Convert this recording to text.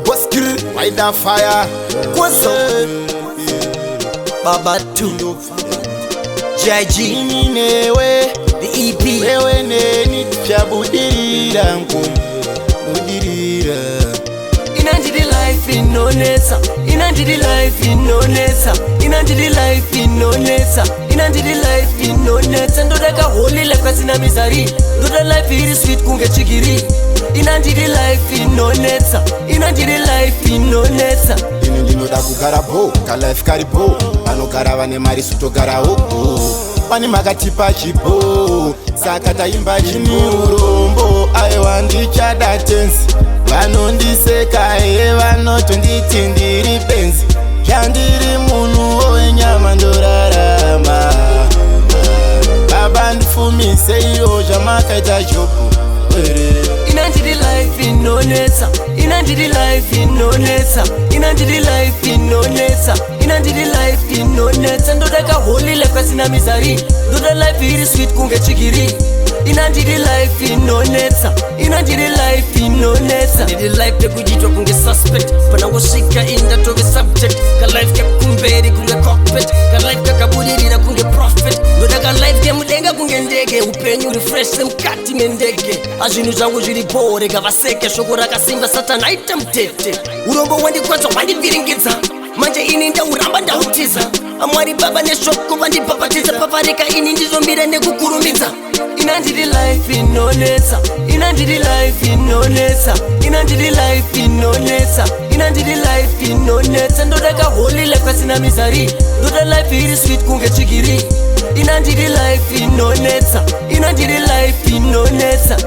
Boskir, Wida fire. Kwazo Baba 2 JG Ini newe, The EP. Wewe neni tichabudirira nkum budirira. Inandidi life inonetsa, inandidi life inonetsa, inandidi life inonetsa, inandidi life inonetsa. Ndoda kaholy life kasina misery, ndoda life iri sweet kunge chigiri. Inandidi life inonetsa, inandidi life inonetsa. Ini ndinoda kugara bo, kalife kari bo, vanogara vane mari sutogarawo bo. Pane makatipa chipo, saka taimba chini urombo, aiwa ndichada tenzi. Vanondiseka he vanotonditi ndiri benzi, zvandiri munhu wenyama ndorarama. Baba ndifumiseiwo zvamakaita Jobho. Inandidi life inonetsa, inandidi life inonetsa, inandidi life inonetsa, inandidi life inonetsa. Ndoda kaholy life kasina misery, ndoda life iri sweet kunge chigiri. Inandidi life inonetsa, inandidi life inonetsa. Ndidi life yekuitwa kunge suspect, panangosvika indatove subject. Kalife kekumberi kunge cockpit, kalife kakabudirira kunge prophet. Ndoda kalife kemudenga kunge ndege, upenyu uri fresh semukati mendege. Azvinhu zvangu zviri bho, rega vaseke. Shoko rakasimba, Satani aita mutete. Urombo hwandikwadza, hwandivhiringidza, manje ini ndauramba, ndautiza. Amwari Baba neshoko vandibhabhatidza, papareka ini ndinomira nekukurumidza. Inandidi life inonetsa, inandidi life inonetsa, inandidi life inonetsa, inandidi life inonetsa. Ndoda kaholy life kasina misery, ndoda life iri sweet kunge chigiri. Inandidi life inonetsa, inandidi life inonetsa.